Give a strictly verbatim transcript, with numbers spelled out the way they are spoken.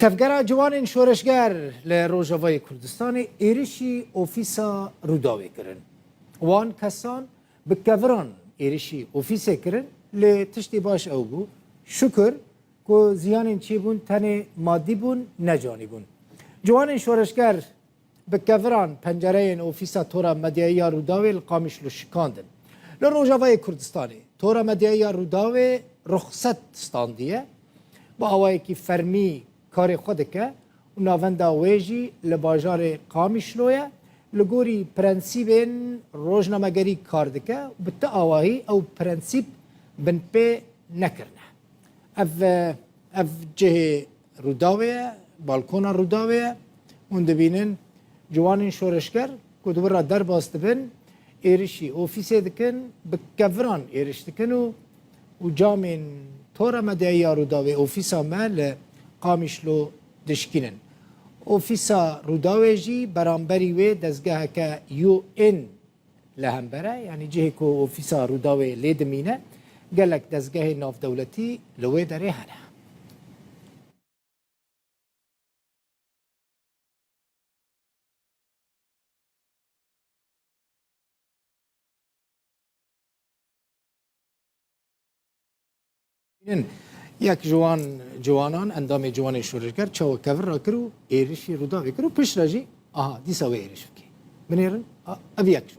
Tevgera Ciwanên Şoreşger li Rojavayê Kurdistanê êrişî ofîsa Rûdawê kirin. Wan kesan bi keviran êrişî ofîsê kirin, lê tiştê baş ew bû, şukir ku ziyanên çêbûn tenê madî bûn, ne canî bûn. Ciwanên Şoreşger bi keviran pencereyên ofîsa Tora Medyayî ya Rûdawê li Qamişlo şikandin. Li Rojavayê Kurdistanê Tora Medyayî ya Rûdawê ruxset standiye. Bi awayekî fermî karê xwe dike û navenda wê jî li bajarê Qamişlo ye. Li gorî prensîbên rojnamegerî kar dike û bi ti awahî ew prensîb binpê nekirine. Ev, ev cihê Rûdawê ye, balkona Rûdawê ye. Hûn dibînin ciwanên şoreşger ku di wir re derbas dibin, êrişî ofîsê dikin, bi keviran êriş dikin û, û camên Tora Medyayî ya Rûdawê, ofîsa me li Qamişlo dişkînin. Ofîsa Rûdawê jî beramberî wê dezgeheke U N li hember e, yanî cihê ku ofîsa Rûdawê lê dimîne, gelek dezgehê navdewletî li wê derê hene. Bînin, yek ji wan ciwanan, endamê ciwanê şoreşger, çawa kevir rakir û êrişî Rûdawê kir û piştre jî, aha, dîsa wê êriş bike. Binêrin, a, ev yek ji